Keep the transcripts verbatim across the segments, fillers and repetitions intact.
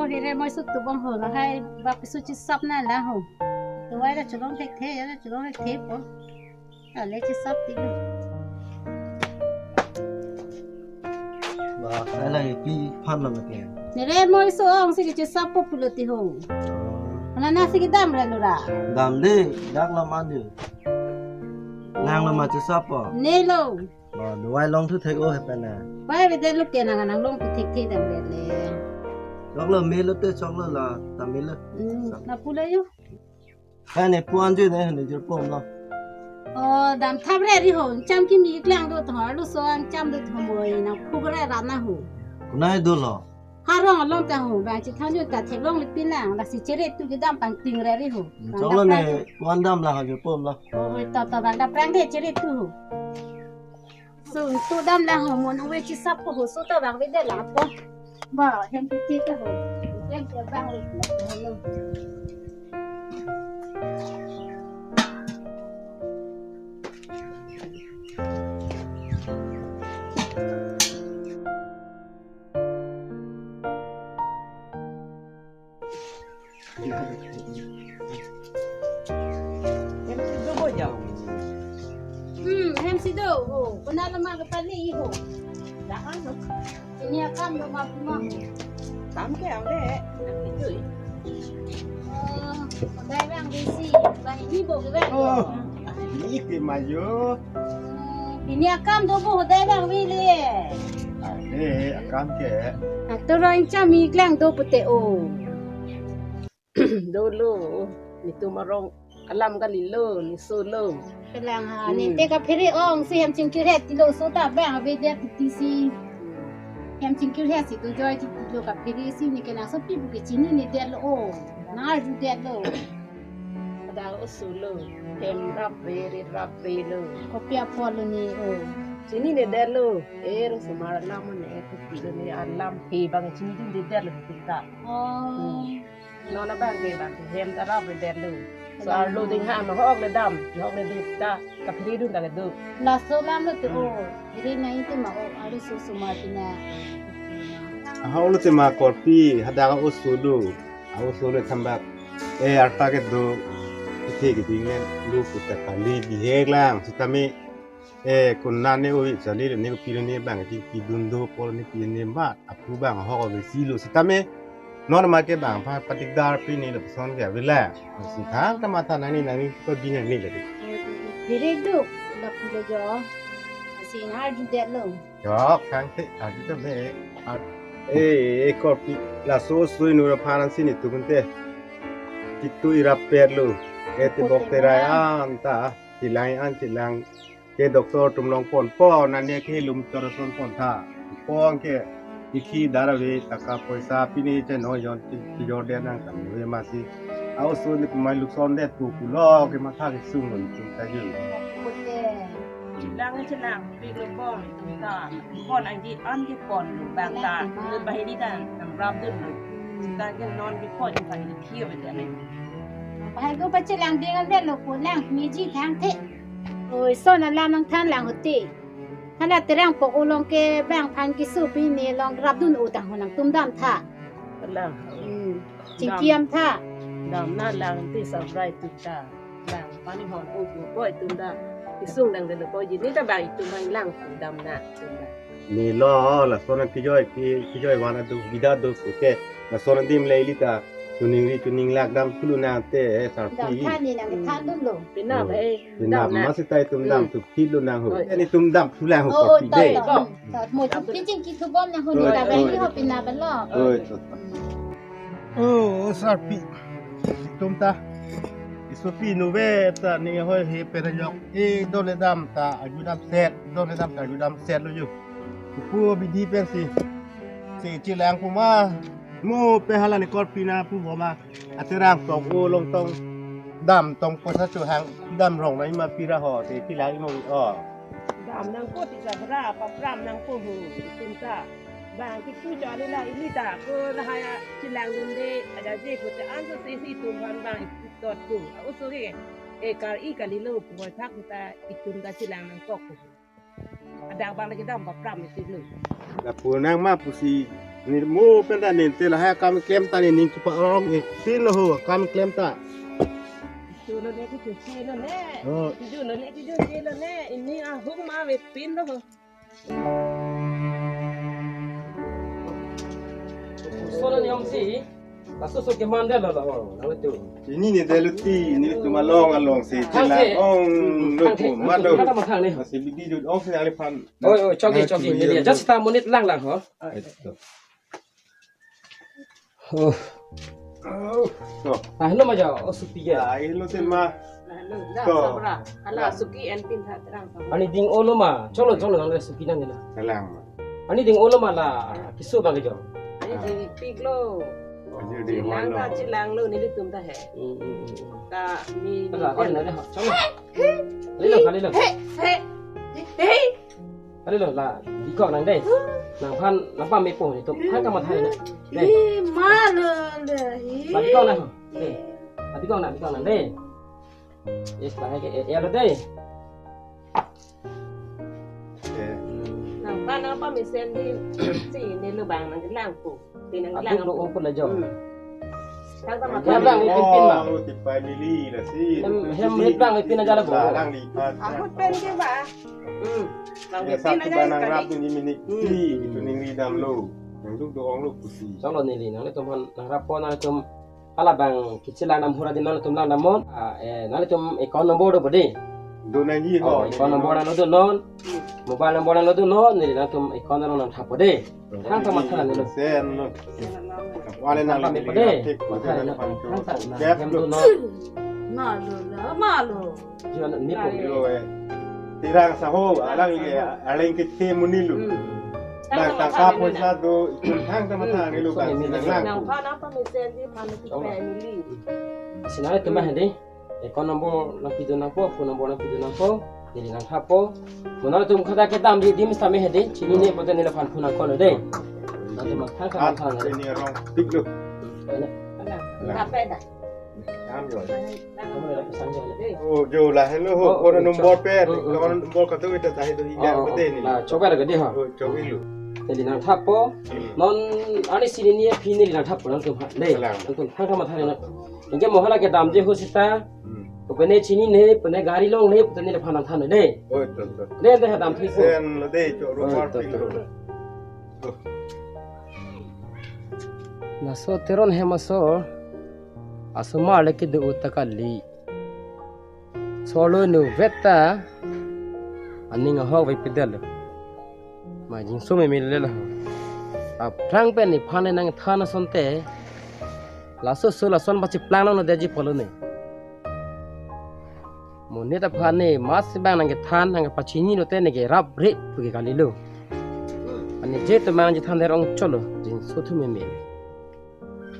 Nire moi su tubong ho lahai bak su chisap na la ho. Tuwai ta cholong thekthe, ya ta cholong thekthe po. Ale chisap ti lo. Ba, ala pi phan lo ke. Nire moi su ong si chisap po pulo ti ho. Hala na si kedam ra lo ra. Dam de, dak la man de. Nang lo ma chisap po. Ne lo. Ba, duwai long thu thek o hepen na. Bai bede lo ke nang nang long thu thekthe dam le le. Chok lo me lo te chok lo la ta me lo. Hmm, na pulo yo. Ka ne puan ju ne ne jur pom lo. O, dam thap re ri ho, cham kimi klang do thor lo so ang cham do thomoi na phu re ra na ho. Kunai do lo. Harong along ta ho, bang chi than yo ta theklong le pinang, la si chere tu kedam pang ting re ri ho. Chok lo ne puan dam la ha jur pom lo. O, ta ta bang da prang de chere tu ho. So, tu dam la ho, mon ove chisap ko ho, so ta bang ve de la po. Ba, hem ti ti ta ho. Hem ti bang ve. Hem si do bo jao. Hmm, hem si do bo. Kona lama ke pali i ho. Dak an lo. Ini akam lo ma kuma. Kam ke am le. Nak itu i. Oh, dai bang besi. Bang ini bo ke bang. Oh, ini ke mayo. Ini akam do bo hodai bang wili. Ade akam ke. Ato rong chami klang do pute o. Dolo, nitum arong alam kali lo, ni solo. Kelang ha, hmm, ni te kaphere ong si hem chingkir het ti lo so ta bang abe dia ti si. Hem chingkir het si tu joi ti lo kaphere si ni kelang so pi bu ke chini ni dia lo o. Na arju dia lo. Ada o solo, hem rap be, ri rap be lo. Kopi apot lo ni o. Chini ni dia lo, er sumar alam ne, er kopi lo ni alam he bang chini din dia lo kita. Oh. Hmm. Non abang ke bang ke hem ta rap le det lo. So arlo ding ha ma hok le dam, hok le duk ta, kaphere dun ta ke duk. Laso alam lo te o. Iri na ite ma o, arlo so sumar tina. Ahok lo te ma korpi, hadak o solo. O solo thambak. E arta ke do. Ithe ke ding le lo puta kali bihek lang. Sitame Eh, kunane oi, chali le ne ko pilo ne bang ti ki dun do pol ne ki ne ma, aphu bang ho ko si lo sitame. Non ma ke bang pa patik dar pi ne lo son ke avila. Si thang ta matha nani nani ko bi nani le. Biri duk, la pulo jo. Si na arju det lo. Jo, kang te, arju te me. Ar-, eh, eh, korpi, laso sui nura pharan si ni tukun te. Kitu irap per lo. Eh, te bok te rai an ta, chilang an chilang. Ke doctor atum long ponpo, nane ke lum tor son pon tha. Pon ke ikhi dar ave taka poisa pini che no jon ti, ti jor de nang kan ve masi. Au sun ni kumai luk son det pu pulo ke matha ke sung lon tum ta jun. Lang che lang, pi lo pon tum ta. Pon ang ji an ke pon lo bang ta. Lo bahini ta nam rap dun lo. Ta ke non ke pon ta ni khi ve ta ne. Bahai ko pache lang ding an lo pon lang, mi ji thang the. Oi, son alam nangthan lang hote. Hala terang pok ulong ke bang phan kisu pi ne long rap dun utang ho nangtum dam tha. Lang. Hmm. Chingkiam tha. Dam na lang ti sabrai tu ta. Lang pani hon u pu poi tum dam. Isung dang de lo poi ji ni ta bang itum bang lang tum dam na tum dam. Ni lo, lason an kijoi, ki, kijoi wan adu, bida adu, oke. Lason an dim le ili ta, tuning ri, tuning lak dam thulu nang te, eh, sarpi. Dam tha ni nang tha dun lo. Pina ba, eh, pina dam na. Masi tai tum dam tu phit lo nang ho. Oi. Ani tum dam thu lang ho. Oh, oh, kopi dam, de. Dam. Ta mo chu pi chingki thu bom nang ho ni ta ba ni ho pina ba lo. Oi, to. Oh, sarpi. Tum ta. Isopi nuve ta ni hoi he perayok. E dole dam ta aju dam set, dole dam ta aju dam set lo ju. Pu bidi pensi. Si chilang puma. Mo pe hala ni korpi na pu boma. Aterang tong o long tong. Dam tong poisa chu hang. Dam rong na ima pira ho. Si chilang imo o. Dam nang ko ti sa bra, pa pram nang ko ho. Tum ta. Bang kitu cho ni la ili ta. Ko la haya chilang dun de. Ada je ko te an so si si tum han bang tot ko. Uso ke. E kar i kali lo. Ko thak ta itum ta chilang nang kok ko. Ada bang lagi dam pa pram itu lo. Lapu nang ma pusi Neli mo pen ta ninte lahai akam klem ta, nening keparong ipin lo ho akam klem ta. Chulo ne, chulo ne. Oh. Chulo ne, chulo ne. Ini ahum ma vepin lo ho. Solo ni om si. Laso so ke mandal lo lo. Lalu tu. Ini ni delu ti, nelitum along along si. Thang si. Chelang ong lo. Thang si. Mat lo. Thang si. Masih bidi dut ong si aliphan. Oi, oi, choki, choki. Ini dia. Just sita monit lang lang ho. Ito. Oh. Oh. Ah, hello ma jo. Oh, supi ya. Ah, hello, Selma. Hello, da, to. Sabra. Hala, suki en pin tha terang, sabra. Ani ding-o lo ma. Cholo, cholo, nang suki nang na. Kalang ma. Ani ding-o lo ma la. Kiso bang jo. Ani ding pik lo. Ani ding-o lo. Chelang ta, chelang lo, nelitum ta he. Hmm, hmm, hmm. Ta, mi, mi. Ala, ala, ala, cholo. Kali lo, kali lo. He, he. He. Kali lo, la, bikok nang dei. Nangphan, nangpame po ni tu. Hai kamatha na. Dei. Ih, malo dei. La, bikok nang. Dei. La, bikok nang, bikok nang dei. Yes, la, hai ke, eh, eh, lo dei. Eh. Nangphan nangpamesen di, si, ne lubang nanglang po. Pinang lang. Aduh, lo, oh, pun aja. Hmm. Tang tama. Hem lang ipin pin ma. Oh, ti family la si. Hem, hem het lang ipin aja la bo. Lang di pat. Ahut pen ke ba. Hmm. Lang ya, ipin satu aja barang kali. Rap ni minik. Hmm. Si, itu ning ridam lo. Yang duk doang lo pusi. Cholo neli, nanglitum han, nangrap po nanglitum. Hala bang, kichi lang dam hura di nanglitum lang dam mon. Ah, eh, nanglitum account number do bo dei. Do nangji ho. Oh, account number nang do non. Mobile number nang do non. Neli nanglitum account nang nangthap po dei. Thang ta matha nang lo. Sen lo. Wale nang lo. Matha nang lo. Thang ta nang hem do non. Malo la, malo. Jiwan ni po. Ayo, eh. Tirang saho, alang ye, alang ke te muni lo. Hmm. Nang tangka poisa do, thang ta matha nang lo kan, nang lang. Nangphan nangpamesen di phan ki family. Sinai tema hedi. Account number nangpi do nangpo, phone number nangpi do nangpo, neli nangthap po. Mo nanglitum khada kedam di dim same hedi, chinine pote neliphan phone nang call dei. Nanglitum thang thang thang. Ini rong pik lo. Ana, apa dah? Kam jo. Oh, jo la hello ho, oh, phone number pen, oh, oh, phone number katu kita tahi do hingga pote ni. La, coba lagi di ha. Oh, coba lo. Neli nangthap po. Hmm. Non, ani chinine aphi neli nangthap po, nanglitum ha. Dei, kalang. Nanglitum thang thang matha nang. Anke mo hala kedam je ho sita. Hmm. Ko pene chinine, pene gari longle, pene nephan nangthan dei. Oh, to, to. Dei, dei kedam thik ko. Sen lo dei, choro. Oh, par to, pik to. Lo. Laso Teron hem aso. Asomar le kedo uta kali. Solo nu veta. Aning ahok vepedal. Ma jingso meme le la. Aphrang pen nephan nangthan asonte. Laso so lason pachiplang nang dei ji polo ne. Monit aphan ne mas bang nangkethan nangkepachini lote ne kerap re pu ke kali lo. Ani je temang chethan derong cholo jingso thu meme.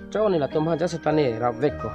Chong ne latum ha ja setane rapvek ko.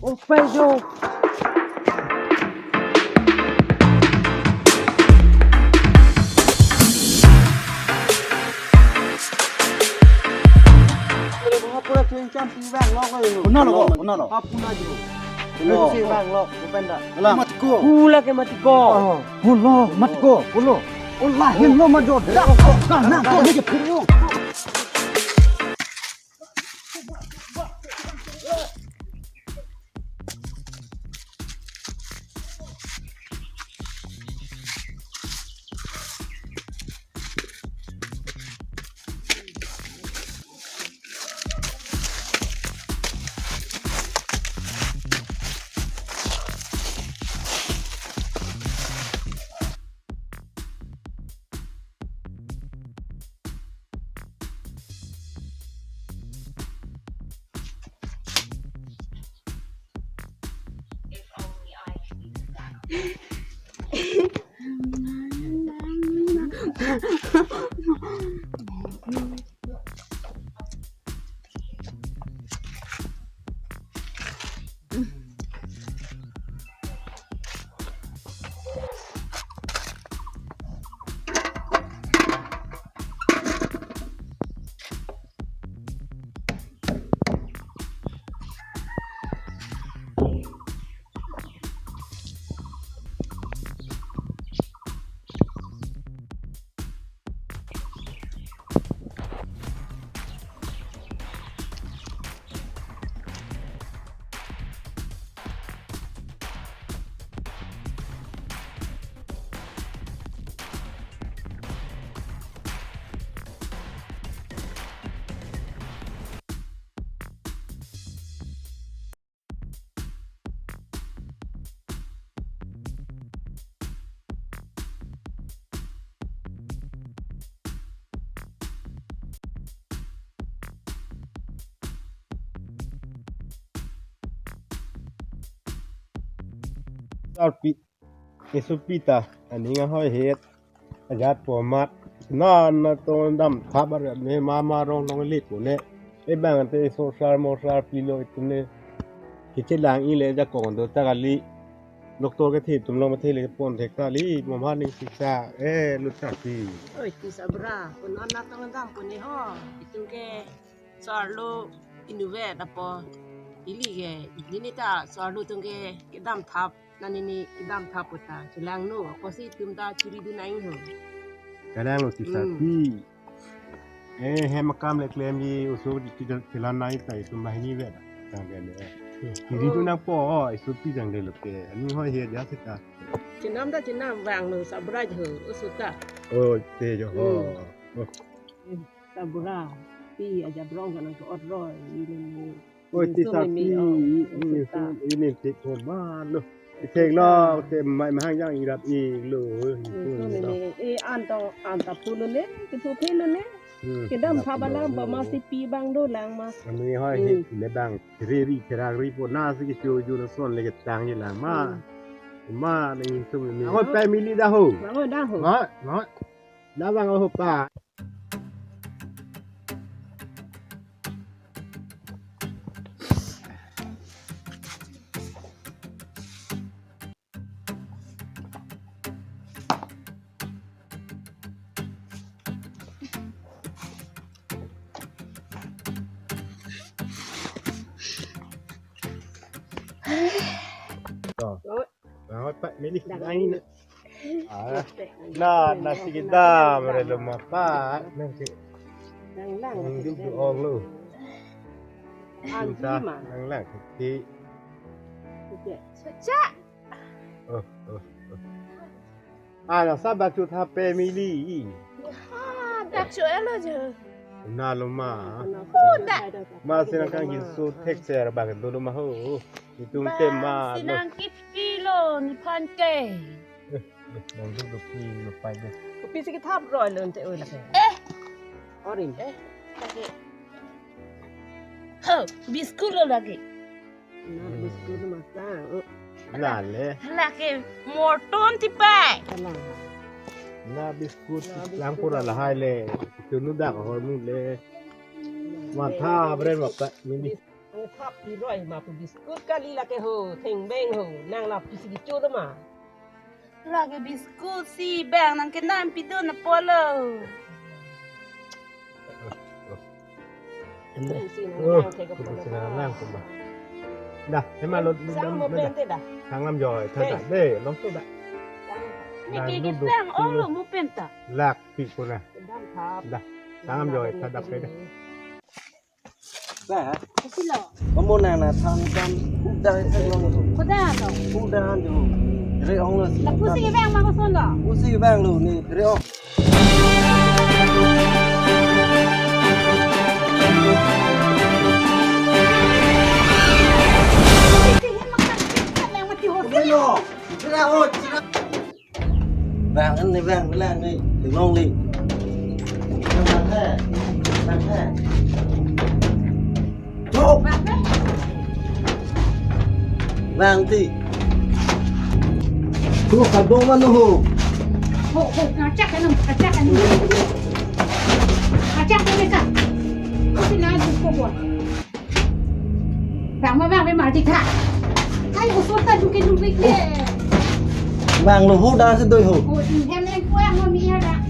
Oh, pejo. Pura tuin cham pi vang lok lo. Puna lo, puna lo. Ah, puna jo. Puna. Puna si vang lok, kupenda. Mat ko. Pula ke mat ko. Oh. Pulo, mat ko, pulo. Ola, hin lo mat jo. Dak, dak, dak, dak, dak, dak. Sarpi, esopi ta, aning ahoi het, ajat po amat, na, na tong damthap ar ne mama rong nong lit po ne. E bang te so sar mo sar pilo itum ne. Kiche lang ile jakong do ta kali. Doktor kethe atum long mathe le pon thek ta li, mama ning siksa, eh, lut ta si. Oi, ti Sabra, pon an na tong dam pon ne ho. Itum ke so-arlo inutvet apo ili ke, nini ta so-arlo atum ke kedamthap, na nini kedamthap pu ta chelangno, apotsi itum ta chiri dun nang ho. Chelangno ti Sarpi. Eh, hem akam le klemji oso di ti chelang nai ta itum banghini vet. Tang ke le. Chiri dun nangpo, oh, esopi jang le lo ke. Aning hoi het ja seta. Chenam ta chenam vanglo Sabra ho, oso ta. Oh, te jo ho. Hmm. Oh. Sabra, pi ajabrong kanang ke oroi, ini ni. Oi, ti Sarpi, ini, ini, ini, ini, ti thom ba lo. Ithek lo, te mai mahang jang irap ik lo. Ini, ini, eh, an to, an ta pulo ne, ke thu phelo ne. Hmm, kedamthap alam ba ma si pi bang dolang ma. Aning hoi het le bang, riri, kerak ri po na si ke chu ju na son le ketang je lang ma. Hmm. Ma, ning sum ni. Angoi family da ho. Angoi da ho. Ma, ma. Labang ho pa. Oh. Angoi pa, mili. Dak lain. Ah. Na, nasi kedam, relo mapa. Nasi. Nang lang. Nang duduk ong lo. Anji ma. Nang lang, kiki. Oke. Suca. Oh, oh, oh. Ah, nasa bacut H P mili. Ah, bacut elo je. Na lo ma. Oh, dak. Ma sinang kang ginso thek ser bang do lo ma ho. Itum tema. Bang sinang kipi lo nephan ke. Eh, eh, nang duduk di lo pai de. Kopi si kethap roi lo ante oi lake. Eh. Orin. Eh, lake. Ho, biskut lo lake. Na biskut masa. Na le. Lake morton tipai. Na biskut lang pura lahai le. Tunu dak ho mu le. Matha bren mapa mini. Ang thap pi roi ma pu biskut kali lake ho, thengbeng ho, nang la pisi kichur ma. Lake biskut si bang nang kenam pidun apolo. Ini si nang lang thek ko polo. Lang ko ba. Dah, ema lo. Sang mo pen te dah. Sang lam joi, thang ta. Deh, long tu dah. Ni ke sang ong lo mo pen ta. Lak pi ko na. Kedam thap. Dah, sang lam joi, thang dak pe deh. Ba, kasi lo. Kamu na na thang kan udah sa long tu. Kuda lo. Udah tu. Re ong lo. Lapu si bang ma ko son lo. Pusi bang lo ni, re ong. Lo, sira o, sira. Bang, ini bang, bela ni, tengok ni. Bang, eh, bang, eh. Tuh. Bang, eh. Bang, ti. Tu kadong mano ho. Ho, ho, ngachak kanam, ngachak kanam. Ngachak kanam ka. Kasi na duko bo. Bang ma bang be mardi kha. Ai, osor ta duke duke ke. Bang lo ho da se doi ho. Ho, in hem leng ko ang ma mi ha da.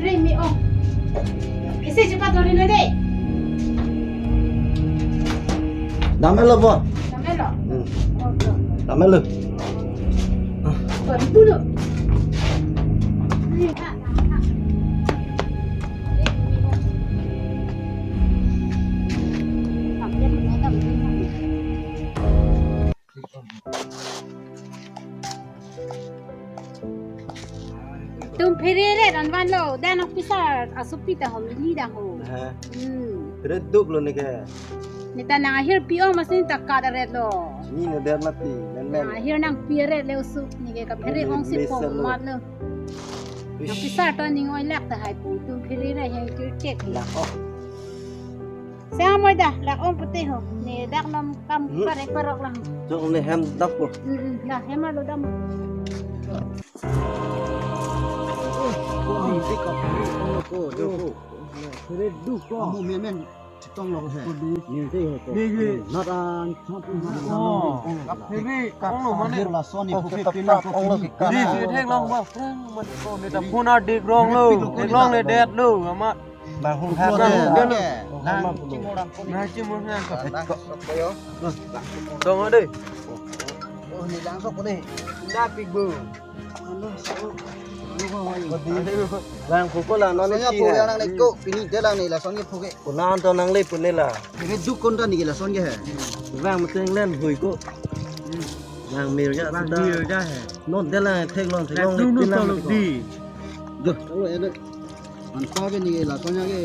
Re mi o. Isi cepat dori na de. Dam-et lo bo. Dam-et lo. Hmm. Oh, lo. Dam-et lo. Dori dulu. Ini, ha, ha, ha. Tum phere re ran van lo, dan ok pisar, asopi ta ho, mili ta ho. Ha. Hmm. Phere duk lo neke. Neta nang ahir pi-ong masi ta kat aret lo. Ni ne der mati, men men. Nang ahir nangpi aret le usu, neke kaphere ong si pong mat lo. Nang pisar to ning oi lak ta hai pu, tum phere re heng kir chek. Lak ok. Siang moi da, lak ong pute ho. Ne dak nam kam Hmm. Parek parok lang. Jong ne hem dak po. Hmm, hmm, dah hem alo dam. Phere duk ko. Mo men men chetong lo he. Ni te ho ko. Ni ni. Naran chot. Oh. Phere kong lo mane. Lason ni phu pe pin lang ko. Di si thek long ba. Mane ko ne ta phone a dik rong lo. Dik long le det lo ama. Bang hung ha. Bang hung ha. Nang chimorang ko. Nang chimorang ko. Tong ade. Oh, ni langsung ko deh. Nda pik bu. Bang ko ko la non. Lason ya pu yang nang le ko pini de lang ni lason ya pu ke. Ko nan to nang le pu ne la. Ini duk kon ta ni ke lason ke he. Bang meteng len hui ko. Bang mir ja. Bang mir ja he. Non de lang thek long thek long. Duk nu to lo di. Duh, kalau ya deh. Anpa ke ni lason ya ke.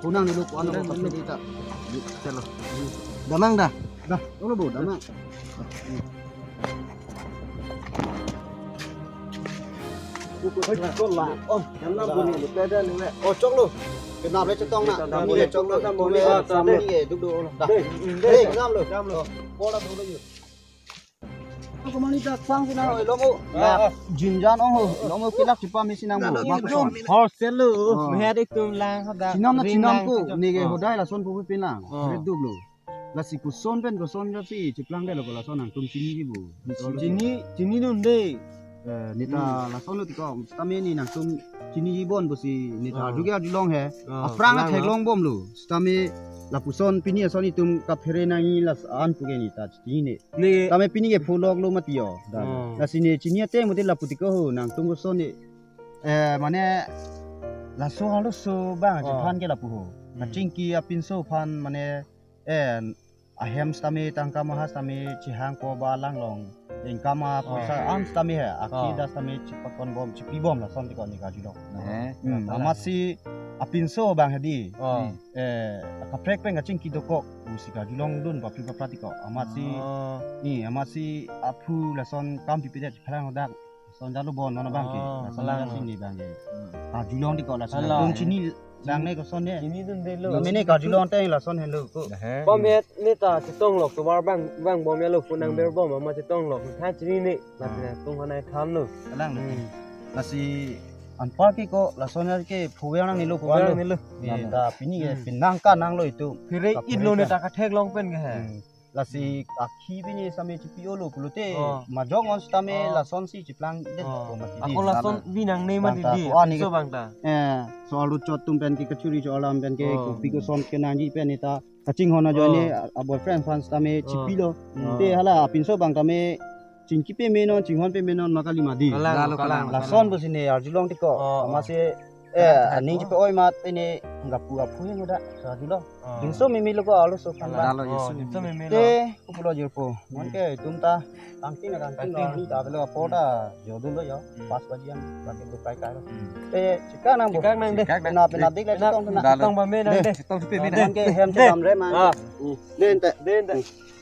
Kunang ni lo ko ano ko kaphe di ta. Chalo. Damang da. Dah, tolo bo, damang. Hei, chok lo. Oh, damang bo ni, peda ni le. Oh, chok lo. Kenap le chetong na. Damang bo ni, chok lo. Damang bo ni. Damang bo ni, duk duk lo. Dah. Hei, dam lo. Dam lo. Oh, bola duk lo. Ako mani dak pang sina, eh, lomo. Ah, ah. Jinjan ong ho, lomo pilak chipam sina mo. Dak mak dak son. Hor selo, oh. Meher itum lang hadak. Chinam na ring chinam lang ko, kajo. Nege oh. Hodai lason pupu pinang. Oh. Red dub lo. Lasi koson pen koson ja si chiplang de lo ko lason nangtum chini ji bu. Chini, chini dun de. Eh, neta hmm. Lason lo tiko, sitame ni nangtum chini ji bon pusi neta oh. Arju ke arjulong he. Oh, aphrang lang theklong bom lo. Sitame lapuson pini ason itum kaphere nangji las an pu ke neta chini ne. Ne. Tame pini ke pholok lo mati yo. Dan. Oh. Lasi ne chini ateng mati lapu tiko ho nangtum koson ne. Eh, mane laso halo so bang oh. Aphan ke lapu ho. Hmm. Kachingki apinso aphan mane eh ahem sitame tangka maha sitame chihang ko ba lang long. Ingkam a oh. Poisa an sitame he. Akhi oh. Das sitame chipakon bom chipi bom lason tiko ne karjulong. Eh. Hmm. Salah. Amatsi apinso bang hedi. Oh. Hmm. Eh, kaprek pen kachingki dokok. Pusi karjulong dun papri papra tiko. Amatsi oh. Ni amatsi aphu lason kam pipedet pherang hodak. Son jalo bon non abang ke. Oh, lason salah. Sini bang ke. Hmm. Karjulong tiko lason. Salah. Dun chini bang ne koson ne. Chini dun de lo. Mane karjulong te lason helo ko. He. Pamet neta chetong lok tovar bang bang bom ya lo phone nang hmm. Ber bom ama chetong lok. Tha chini ne. Lapen ah. Tung hanai tham lo. Kalang. Hmm. Lasi anpar ke ko lason ya ke phuwe nang nilo phuwe nang nilo. Neta pini ke hmm. Pinang ka nang lo itum. Phere it lo neta katheklong pen ke he. Hmm. Lasi hmm. Akhi pini sitame chipi olo pulote. Oh. Majok on sitame oh. Lason si chiplang det oh. Ko mati ako di. Lason bang binang ne mati bang ta, di. Ko ani so ke bang ta. Eh, so alu chot tum pen ke kachuri cho alam pen ke oh. Kopi koson kenangji pen neta. Kachinghon ajoine oh. A boyfriend aphan sitame oh. Chipi lo. Hmm. Te hala apinso bang tame chingki peme non, chinghon peme non ma kali mati. Kalang, kalang, kalang. Lason pusi ne arjulong tiko. Oh, oh. Amatsi eh aning chipe oi mat ini gapu aphu yang udah arjulong. Oh. Dingso meme lo ko alu so kan ba. Kalang. Oh, dingso meme lo. Te kupulo jirpo. Non ke itum ta tangki na tangki no ta belo apo ta jodun lo yo. Hmm. Pas baji yang lagi tu kai kai lo. Hmm. Te chikang nang bo. Chikang nang de. Chikang nang. Pena pena dik le chikang nang. Chikang ba me nang de. Chikang chipe me nang. Non ke hem chikang re man. Ah. Hmm. Den te. Den te. Hmm.